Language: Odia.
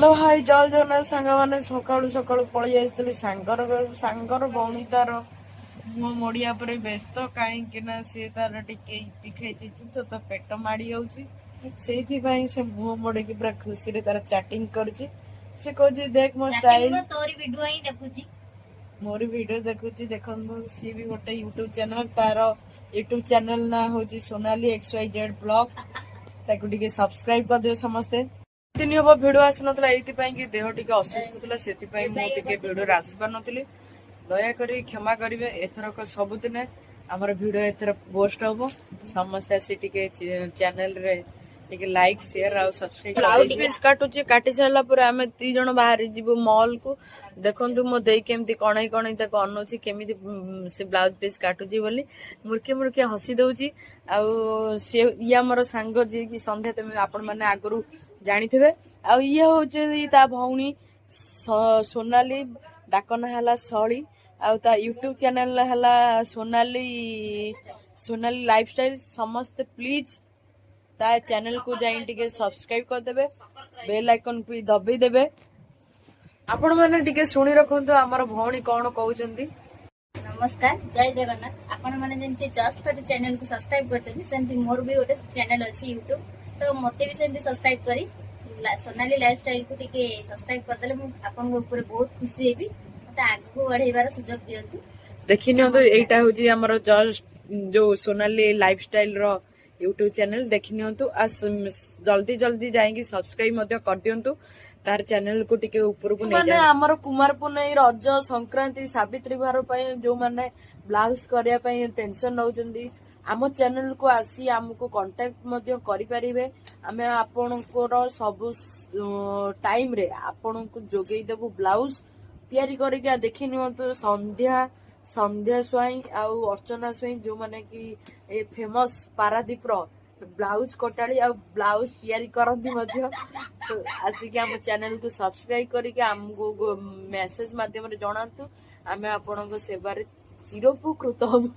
ହ୍ୟାଲୋ, ହାଇ, ଜୟ ଜଗନ୍ନାଥ ସାଙ୍ଗମାନେ। ସକାଳୁ ସକାଳୁ ପଳେଇ ଆସିଥିଲି ସାଙ୍ଗର ଘରକୁ। ସାଙ୍ଗର ଭଉଣୀ ତାର ମୁହଁ ମୋଡିବା ଉପରେ ବ୍ୟସ୍ତ, କାହିଁକି ନା ସିଏ ତାର ଟିକେ ଇପି ଖାଇ ଦେଇଛି ତ ତା ପେଟ ମାଡି ଯାଉଛି। ସେଇଥିପାଇଁ ସେ ମୁହଁ ମୋଡିକି ପୁରା ଖୁସିରେ ତାର ଚାଟିଂ କରୁଛି। ସେ କହୁଛି, ଦେଖ ମୋ ଷ୍ଟାଇଲ। ତୋରି ଭିଡିଓ ହିଁ ଦେଖୁଛି। ମୋର ଭିଡିଓ ଦେଖୁଛି। ଦେଖନ୍ତୁ, ସିଏ ବି ଗୋଟେ ୟୁଟ୍ୟୁବ ଚ୍ୟାନେଲ। ତାର ୟୁଟ୍ୟୁବ ଚ୍ୟାନେଲ ନାଁ ହଉଛି ସୋନାଲି XYZ blog. ତାକୁ ଟିକେ ସବସ୍କ୍ରାଇବ କରିଦିଅ ସମସ୍ତେ। ଦିନ ହବ ଭିଡିଓ ଆସିନଥିଲା, ଏଇଥିପାଇଁ କି ଦେହ ଟିକେ ଅସୁସ୍ଥ ଥିଲା। ସେଥିପାଇଁ ମୁଁ ଟିକେ ଭିଡିଓରେ ଆସିପାରୁନଥିଲି। ଦୟାକରି କ୍ଷମା କରିବେ। ଏଥରକ ସବୁଦିନେ ଆମର ଭିଡିଓ ଏଥର ପୋଷ୍ଟ ହବ। ସମସ୍ତେ ଆସି ଟିକେ ଚ୍ୟାନେଲରେ ଟିକେ ଲାଇକ୍, ସେୟାର ଆଉ ସବସ୍କ୍ରାଇବ। ବ୍ଲାଉଜ ପିସ୍ କାଟୁଛି। କାଟି ସାରିଲା ପରେ ଆମେ ଦି ଜଣ ବାହାରି ଯିବୁ ମଲ୍ କୁ। ଦେଖନ୍ତୁ, ମୋ ଦେଇ କେମିତି କଣେଇ କଣେଇ ତାକୁ ଅନଉଛି, କେମିତି ସେ ବ୍ଲାଉଜ ପିସ୍ କାଟୁଛି ବୋଲି ମୁର୍କି ମୁର୍କି ହସି ଦଉଛି। ଆଉ ସିଏ, ଇଏ ଆମର ସାଙ୍ଗ, ଯିଏକି ସନ୍ଧ୍ୟା, ତମେ ଆପଣ ମାନେ ଆଗରୁ ଜାଣିଥିବେ। ଆଉ ଇଏ ହଉଛି ତା ଭଉଣୀ ସୋନାଲି, ଡାକ ନାଁ ହେଲା ସଳି। ଆଉ ତା ୟୁଟ୍ୟୁବ ଚ୍ୟାନେଲ ହେଲା ସୋନାଲି ସୋନାଲି ଲାଇଫଷ୍ଟାଇଲ। ସମସ୍ତେ ପ୍ଲିଜ ତା ଚ୍ୟାନେଲକୁ ଯାଇ ଟିକେ ସବସ୍କ୍ରାଇବ କରିଦେବେ, ବେଲ୍ ଆଇକନ ବି ଦବେଇ ଦେବେ। ଆପଣ ମାନେ ଟିକେ ଶୁଣି ରଖନ୍ତୁ ଆମର ଭଉଣୀ କଣ କହୁଛନ୍ତି। ନମସ୍କାର, ଜୟ ଜଗନ୍ନାଥ। ଆପଣ ମାନେ ଯେମିତି ଜଷ୍ଟ ଫର ଚ୍ୟାନେଲ କୁ ସବସ୍କ୍ରାଇବ କରିଛନ୍ତି, ସେମିତି ମୋର ବି ଗୋଟେ ଚ୍ୟାନେଲ ଅଛି ୟୁଟ୍ୟୁବ। ତ ମତେ ବି ସେମିତି ସବସ୍କ୍ରାଇବ କରି ସୋନାଲି ଲାଇଫଷ୍ଟାଇଲ କୁ ଟିକେ ସବସ୍କ୍ରାଇବ କରିଦେଲେ ମୁଁ ଆପଣଙ୍କ ଉପରେ ବହୁତ ଖୁସି ହେବି। ମତେ ଆଗକୁ ବଢେଇବାର ସୁଯୋଗ ଦିଅନ୍ତୁ। ଦେଖି ନିଅନ୍ତୁ, ଏଇଟା ହଉଛି ଆମର ଜଷ୍ଟ ଯୋଉ ସୋନାଲି ଲାଇଫଷ୍ଟାଇଲ ର ୟୁଟ୍ୟୁବ ଚ୍ୟାନେଲ। ଦେଖି ନିଅନ୍ତୁ ଆଉ ଜଲ୍ଦି ଜଲ୍ଦି ଯାଇକି ସବସ୍କ୍ରାଇବ ମଧ୍ୟ କରିଦିଅନ୍ତୁ। ତାର ଚ୍ୟାନେଲ କୁ ଟିକେ ଉପରକୁ ନେଇ, ମାନେ ଆମର କୁମାର ପୁନେଇ, ରଜ, ସଂକ୍ରାନ୍ତି, ସାବିତ୍ରୀ ଭାର ପାଇଁ ଯୋଉମାନେ ବ୍ଲାଉଜ କରିବା ପାଇଁ ଟେନସନ ନଉଛନ୍ତି, ଆମ ଚ୍ୟାନେଲ କୁ ଆସି ଆମକୁ କଣ୍ଟାକ୍ଟ ମଧ୍ୟ କରିପାରିବେ। ଆମେ ଆପଣଙ୍କର ସବୁ ଟାଇମରେ ଆପଣଙ୍କୁ ଯୋଗେଇ ଦେବୁ ବ୍ଲାଉଜ ତିଆରି କରିକି। ଆଉ ଦେଖି ନିଅନ୍ତୁ, ସନ୍ଧ୍ୟା ସନ୍ଧ୍ୟା ସ୍ୱାଇଁ ଆଉ ଅର୍ଚ୍ଚନା ସ୍ୱାଇଁ, ଯୋଉମାନେ କି ଏ ଫେମସ ପାରାଦୀପର ବ୍ଲାଉଜ କଟାଳି ଆଉ ବ୍ଲାଉଜ ତିଆରି କରନ୍ତି ମଧ୍ୟ। ତ ଆସିକି ଆମ ଚ୍ୟାନେଲକୁ ସବସ୍କ୍ରାଇବ କରିକି ଆମକୁ ମେସେଜ ମାଧ୍ୟମରେ ଜଣାନ୍ତୁ। ଆମେ ଆପଣଙ୍କ ସେବାରେ ଚିରୋପକୃତ ହବୁ।